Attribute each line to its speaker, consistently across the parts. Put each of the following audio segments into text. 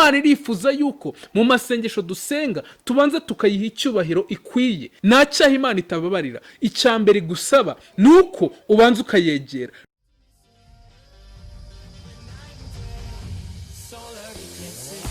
Speaker 1: Imana irifuza yuko mu masengesho dusenga tubanza tukayiha icyubahiro ikwiye. Nta cyaha Imana itababarira. Icya mbere igusaba ni uko ubanza ukayegera.
Speaker 2: Solar eclipses.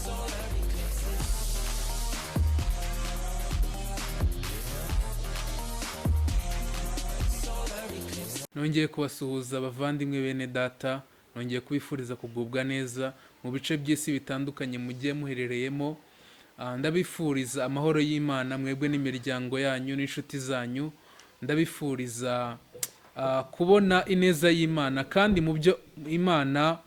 Speaker 2: Solar eclipses. Solar eclipses.
Speaker 1: Nongeye kubasuhuza, abavandimwe, bene data. Nongeye kubifuriza kugubwa neza mu bice by'isi bitandukanye mugiye muherereyemo. Ndabifuriza amahoro y'Imana, mwebwe n'imiryango yanyu n'inshuti zanyu. Ndabifuriza kubona ineza y'Imana, kandi mu byo Imana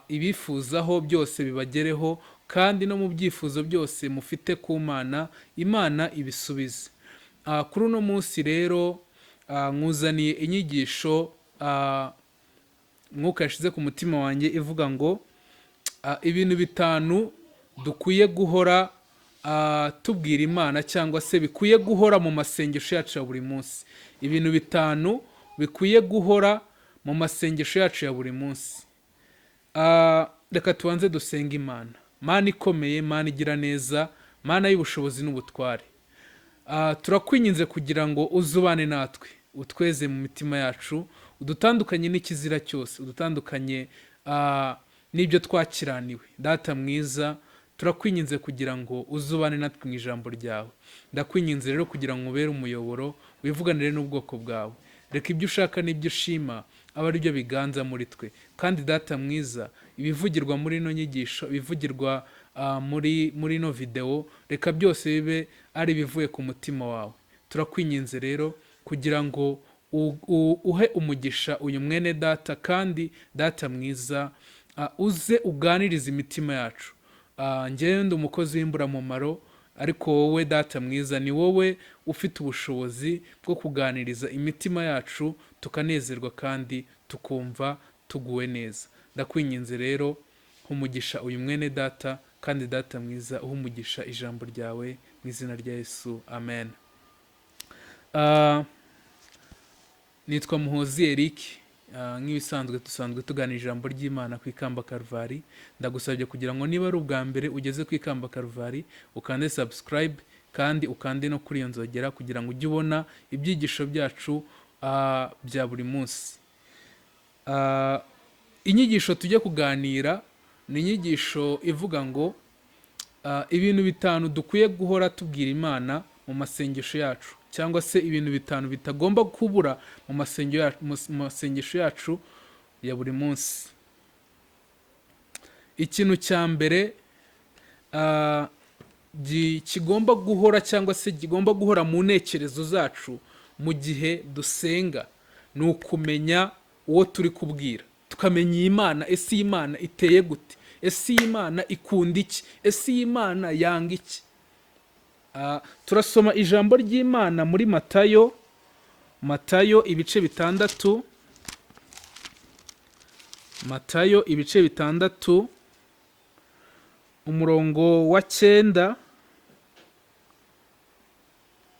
Speaker 1: ibifuzaho byose bibagereho, kandi no mu byifuzo byose mufite ku Mana, Imana ibisubize. Kuri uno munsi rero nkuzaniye inyigisho Mwuka yashyize ku mutima wanjye ivuga ngo ibintu bitanu dukwiye guhora tubwira Imana, cyangwa se bikwiye guhora mu masengesho yacu ya buri munsi. Ibintu bitanu bikwiye guhora mu masengesho yacu ya buri munsi. Reka tubanze dusenge Imana. Mana ikomeye, Mana igira neza, Mana y'ubushobozi n'ubutware, turakwinginze kugira ngo uzubane natwe, utweze mu mitima yacu, udutandukanye n'ikizira cyose, udutandukanye n'ibyo twakiraniwe. Data mwiza, turakwinginze kugira ngo uzubane natwe mu ijambo ryawe. Ndakwinginze rero kugira ngo ubere umuyoboro, wivuganire n'ubwoko bwawe. Reka ibyo ushaka n'ibyo ushima abe ari byo biganza muri twe. Kandi Data mwiza, ibivugirwa muri ino nyigisho, ibivugirwa muri ino videwo, reka byose bibe ari ibivuye ku mutima wawe. Turakwinginze rero kugira ngo uhe umugisha uyu mwene data, kandi Data mwiza, uze uganirize imitima yacu. Njyewe ndi umukozi w'imburamumaro, ariko wowe Data mwiza ni wowe ufite ubushobozi bwo kuganiriza imitima yacu, tukanezerwa kandi tukumva tuguwe neza. Ndakwinginze rero, umugisha uyu mwene data, kandi Data mwiza, uhe umugisha ijambo ryawe, mu izina rya Yesu, amen. Nitwa Muhozi Eric. Nk'ibisanzwe dusanzwe tugana ijambo ry'Imana ku Ikamba Karuvali. Ndagusabye kugira ngo niba ari ubwa mbere ugeze ku Ikamba Karuvali, ukande subscribe kandi ukande no kuri iyo nzogera kugira ngo ujye ubona ibyigisho byacu bya buri munsi. Inyigisho tujye kuganira ni inyigisho ivuga ngo ibintu bitanu dukwiye guhora tubwira Imana mu masengesho yacu, cyangwa se ibintu bitanu bitagomba kubura mu masengesho yacu ya buri munsi. Ikintu cya mbere kigomba guhora, cyangwa se kigomba guhora mu ntekerezo zacu mu gihe dusenga, ni ukumenya uwo turi kubwira, tukamenya iyi Mana. Ese iyi Mana iteye gute? Ese iyi Mana ikunda iki? Ese iyi Mana yanga iki? Turasoma ijambo ry'Imana muri Matayo, Matayo ibice 6, Matayo ibice 6, umurongo wa 9.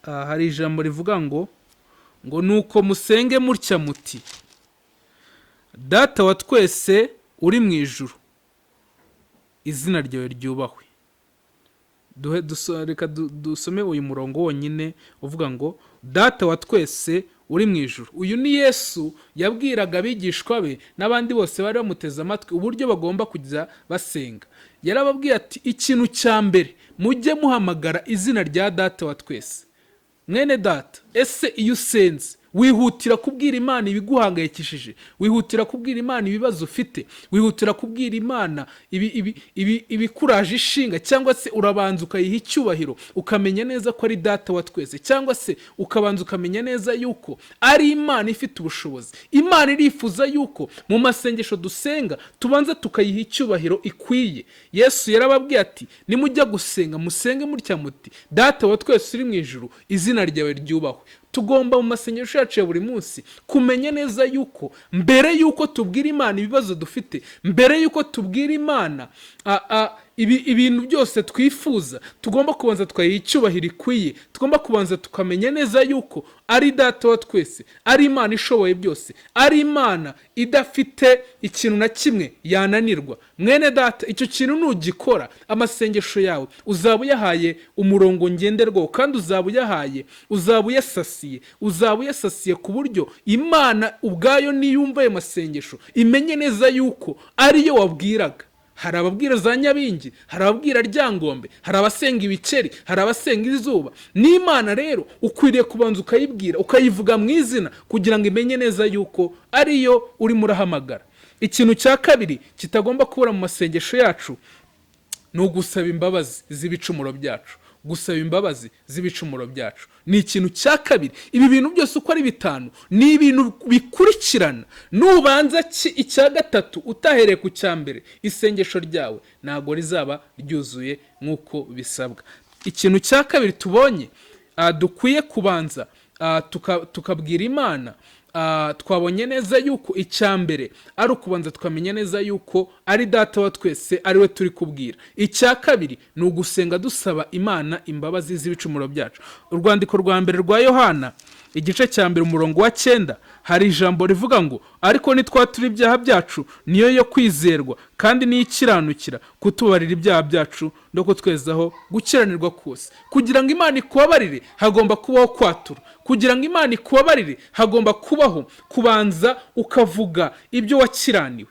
Speaker 1: Hari ijambo rivuga ngo nuko musenge mutya muti: Data wa twese uri mu ijuru, izina ryawe ryubahwe. Reka dusome uyu murongo wonyine uvuga ngo Data wa twese uri mu ijuru. Uyu ni Yesu yabwiraga abigishwa be n'abandi bose bari bamuteze amatwi uburyo bagomba kujya basenga. Yarababwiye ati: ikintu cya mbere, mujye muhamagara izina rya Data wa twese. Mwene data, ese iyo usenze wihutira kubwira Imana ibiguhangayikishije? Wihutira kubwira Imana ibibazo ufite? Wihutira kubwira Imana ibikuraje ishinga? Cyangwa se urabanza ukayiha icyubahiro, ukamenya neza ko ari Data wa twese, cyangwa se ukabanza ukamenya neza yuko ari Imana ifite ubushobozi? Imana irifuza yuko mu masengesho dusenga tubanza tukayiha icyubahiro ikwiye. Yesu yarababwiye ati: nimujya gusenga musenge mutya muti: Data wa twese uri mu ijuru, izina ryawe ryubahwe. Tugomba mu masengesho yacu ya buri munsi kumenya neza yuko mbere yuko tubwira Imana ibibazo dufite, mbere yuko tubwira Imana Ibintu byose twifuza tugomba kubanza tukayiha icyubahiro ikwiye. Tugomba kubanza tukamenya neza yuko ari Data wa twese, ari Imana ishoboye byose, ari Imana idafite ikintu na kimwe yananirwa. Mwene Data, icyo kintu nugikora, amasengesho yawe uzaba uyahaye umurongo ngenderwaho, kandi uzaba uyasasiye ku buryo Imana ubwayo niyumva ayo masengesho imenye neza yuko ariyo wabwiraga. Hari ababwira za nyabingi, hari ababwira Ryangombe, hari abasenga ibikeri, hari abasenga izuba. N'Imana rero ukwiriye kubanza ukayibwira, ukayivuga mu izina, kugira ngo imenye neza yuko ariyo urimo urahamagara. Ikintu cya kabiri kitagomba kubura mu masengesho yacu ni ugusaba imbabazi z'ibicumuro byacu. Gusaba imbabazi z'ibicumuro byacu ni ikintu cya kabiri. Ibi bintu byose uko ari bitanu ni ibintu bikurikirana. Nubanza icya gatatu utahereye ku cya mbere, isengesho ryawe ntabwo rizaba ryuzuye nk'uko bisabwa. Ikintu cya kabiri tubonye dukwiye kubanza tukabwira Imana, twabonye neza yuko icya mbere ari ukubanza tukamenya neza yuko ari Data wa twese, ari we turi kubwira. Icya kabiri ni ugusenga dusaba Imana imbabazi z'ibicumuro byacu. Urwandiko rwa mbere rwa Yohana, igice cya mbere, umurongo wa 9, hari ijambo rivuga ngo: "Ariko nitwatura ibyaha byacu, niyo yo kwizerwa kandi niyo ikiranukira kutubarira ibyaha byacu no kutwezaho gukiranirwa kose." Kugira ngo Imana ikubabarire hagomba kubaho kwatura. Kugira ngo Imana ikubabarire hagomba kubaho kubanza ukavuga ibyo wakiraniwe,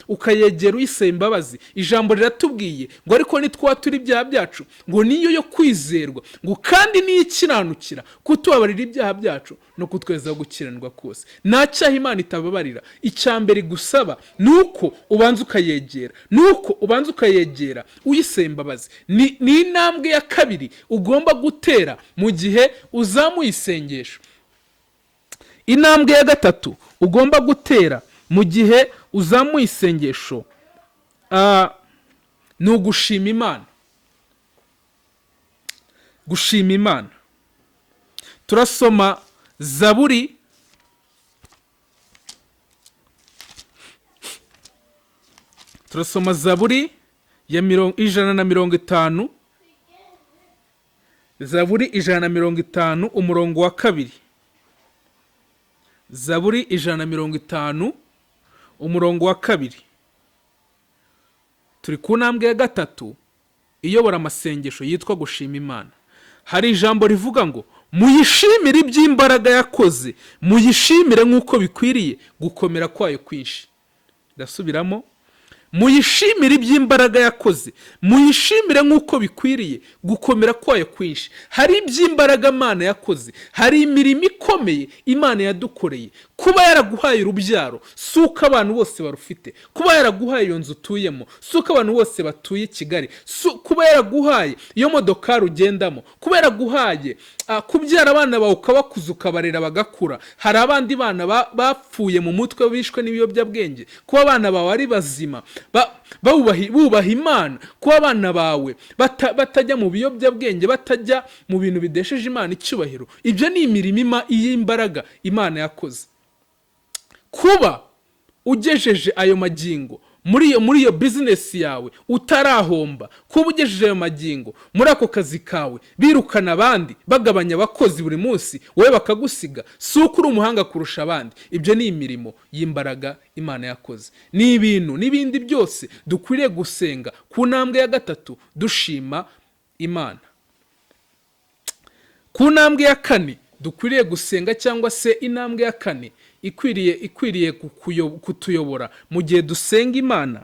Speaker 1: ukayegera uyisaba imbabazi. Ijambo riratubwiye ngo: "Ariko nitwatura ibyaha byacu", ngo "niyo yo kwizerwa", ngo "kandi niyo ikiranukira kutubabarira ibyaha byacu no kutwezaho gukiranirwa kose." Nta cyaha Imana itababarira. Icya mbere igusaba ni uko ubanza ukayegera, ni uko ubanza ukayegera uyisaba imbabazi. Ni intambwe ya kabiri ugomba gutera mu gihe uzamuye isengesho. Intambwe ya gatatu ugomba gutera mu gihe uzamuye isengesho ni ugushima Imana. Gushima Imana, turasoma Zaburi, turasoma Zaburi ya 150, Zaburi 150, umurongo wa 2. Zaburi 150, umurongo wa 2. Turi ku ntambwe ya gatatu iyobora amasengesho yitwa gushima Imana. Hari ijambo rivuga ngo: "Muyishimire iby'imbaraga yakoze, muyishimire nk'uko bikwiriye gukomera kwayo kwinshi." Ndasubiramo: "Muyishimire iby'imbaraga yakoze, muyishimire nk'uko bikwiriye gukomera kwayo kwinshi." Hari iby'imbaraga Imana yakoze, hari imirimo ikomeye Imana yadukoreye. Kuba yaraguhaye urubyaro si uko abantu bose barufite. Kuba yaraguhaye iyo nzu utuyemo si uko abantu bose batuye i Kigali. Kuba yaraguhaye iyo modokari ugendamo, kuba yaraguhaye kubyara abana bawe, ukabakuza, ukabarera bagakura. Hari abandi bana bapfuye mu mutwe, bishwe n'ibiyobyabwenge. Kuba abana bawe ari bazima, bubaha Imana, kuba abana bawe batajya mu biyobyabwenge, batajya mu bintu bidesheje Imana icyubahiro, ibyo ni imirimo y'imbaraga Imana yakoze. Kuba ugejeje ayo magingo muri iyo bizinesi yawe utarahomba, kuba ugejeje ayo magingo muri ako kazi kawe, birukana abandi, bagabanya abakozi buri munsi, wowe bakagusiga, si uko uri umuhanga kurusha abandi. Ibyo ni imirimo y'imbaraga Imana yakoze. Ni ibintu n'ibindi byose dukwiriye gusenga ku ntambwe ya gatatu dushima Imana. Ku ntambwe ya kane dukwiriye gusenga, cyangwa se intambwe ya kane ikwiriye kutuyobora mu gihe dusenga Imana,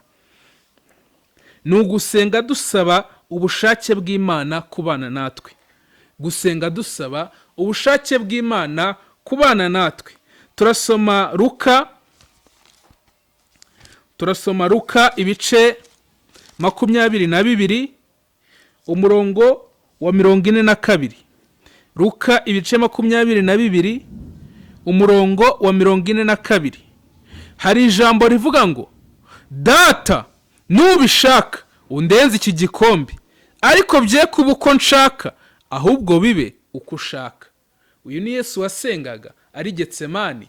Speaker 1: ni ugusenga dusaba ubushake bw'Imana kubana natwe. Gusenga dusaba ubushake bw'Imana kubana natwe, turasoma Luka, turasoma Luka ibice 22, umurongo wa 42. Luka ibice 22, umurongo wa 42, hari ijambo rivuga ngo: "Data, nubishaka undenze iki gikombe, ariko bye kuba uko nshaka, ahubwo bibe uko ushaka." Uyu ni Yesu wasengaga ari Getsemani.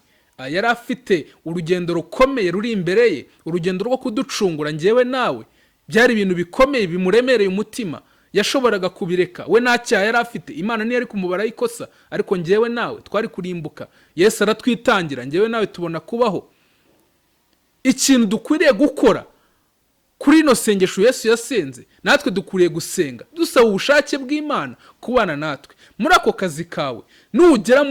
Speaker 1: Yari afite urugendo rukomeye ruri imbere ye, urugendo rwo kuducungura ngewe nawe. Byari ibintu bikomeye bimuremereye umutima. Yashoboraga kubireka, we nta cyaha yari afite, Imana niyo yari kumubaraho ikosa, ariko ngewe nawe twari kurimbuka. Yesu aratwitangira, ngewe nawe tubona kubaho. Ikintu dukwiriye gukora kuri ino sengesho Yesu yasenze, natwe dukwiriye gusenga dusaba ubushake bw'Imana kubana natwe muri ako kazi kawe. Nugera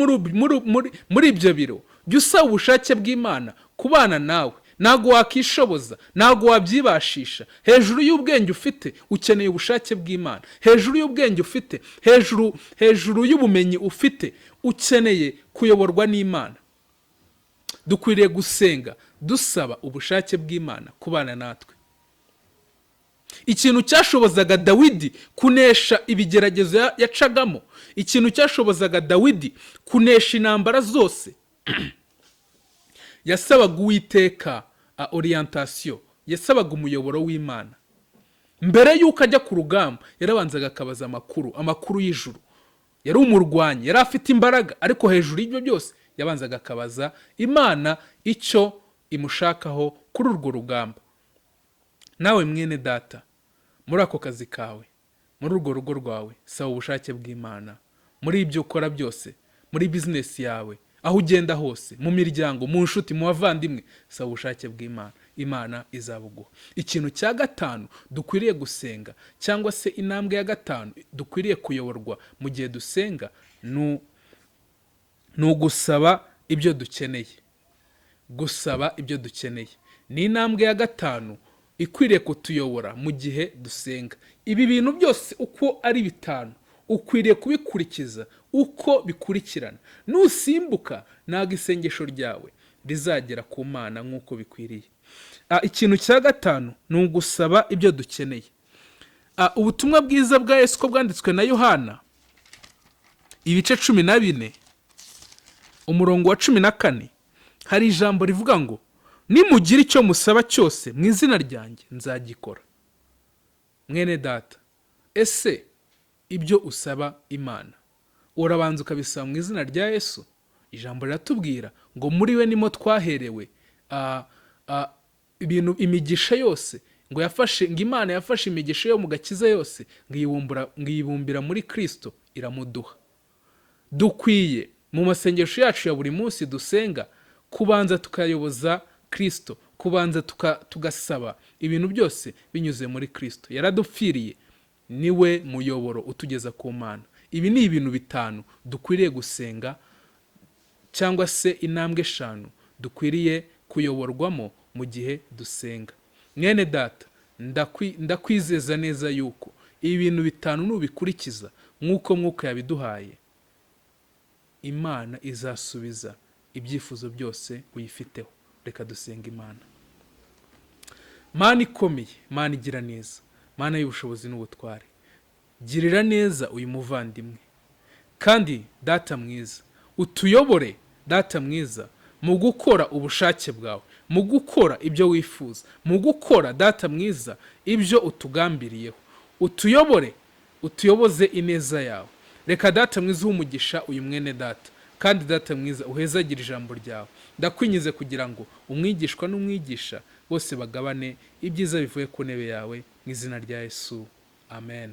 Speaker 1: muri ibyo biro, jya usaba ubushake bw'Imana kubana nawe. Ntabwo wakishoboza, ntabwo wabyibashisha. Hejuru y'ubwenge ufite, ukeneye ubushake bw'Imana. Hejuru y'ubwenge ufite, hejuru y'ubumenyi ufite, ukeneye kuyoborwa n'Imana. Dukwiriye gusenga dusaba ubushake bw'Imana kubana natwe. Ikintu cyashobozaga Dawidi kunesha ibigeragezo yacagamo, ikintu cyashobozaga Dawidi kunesha intambara zose, yasabaga Uwiteka orientation, yasabaga umuyoboro w'Imana. Mbere y'uko ajya ku rugamba, yarabanzaga akabaza amakuru y'ijuru. Yari umurwanyi, yari afite imbaraga, ariko hejuru y'ibyo byose yabanzaga akabaza Imana icyo imushakaho kuri urwo rugamba. Nawe mwene data, muri ako kazi kawe, muri urwo rugo rwawe, saba ubushake bw'Imana muri ibyo ukora byose, muri bizinesi yawe, aho ugenda hose, mu miryango, mu nshuti, mu bavandimwe, saba ubushake bw'Imana, Imana izabuguha. Ikintu cya gatanu dukwiriye gusenga, cyangwa se intambwe ya gatanu dukwiriye kuyoborwa mu gihe dusenga, ni ugusaba ibyo dukeneye. Gusaba ibyo dukeneye ni intambwe ya gatanu ikwiriye kutuyobora mu gihe dusenga. Ibi bintu byose uko ari bitanu ukwiriye kubikurikiza uko bikurikirana. Nusimbuka, ntabwo isengesho ryawe rizagera ku Mana nk'uko bikwiriye. Ikintu cya gatanu ni ugusaba ibyo dukeneye. Ubutumwa bwiza bwa Yesu ko bwanditswe na Yohana, ibice 14, umurongo wa 14, hari ijambo rivuga ngo: "Nimugira icyo musaba cyose mu izina ryanjye, nzagikora." Mwene data, ese ibyo usaba Imana urabanza ukabisaba mu izina rya Yesu? Ijambo riratubwira ngo muri we nimo twaherewe ibintu, imigisha yose, ngo yafashe, ngo Imana yafashe imigisha yo mu gakiza yose, ngo iyibumbira muri Kirisito, iramuduha. Dukwiye mu masengesho yacu ya buri munsi dusenga kubanza tukayoboza Kirisito, kubanza tugasaba ibintu byose binyuze muri Kirisito. Yaradupfiriye, niwe muyoboro utugeza ku Mana. Ibi ni ibintu bitanu dukwiriye gusenga, cyangwa se intambwe eshanu dukwiriye kuyoborwamo mu gihe dusenga. Mwene data, ndakwizeza neza yuko ibi bintu bitanu nubikurikiza nk'uko Mwuka yabiduhaye, Imana izasubiza ibyifuzo byose uyifiteho. Reka dusenga Imana. Mana ikomeye, Mana igira neza, Mana y'ubushobozi n'ubutware, girira neza uyu muvandimwe, kandi Data mwiza, utuyobore, Data mwiza, mu gukora ubushake bwawe, mu gukora ibyo wifuza, mu gukora, Data mwiza, ibyo utugambiriyeho. Utuyobore, utuyoboze ineza yawe. Reka, Data mwiza, uhe umugisha uyu mwene data, kandi Data mwiza, uhezagire ijambo ryawe. Ndakwinginze kugira ngo umwigishwa n'umwigisha bose bagabane ibyiza bivuye ku ntebe yawe, mu izina rya Yesu, amen.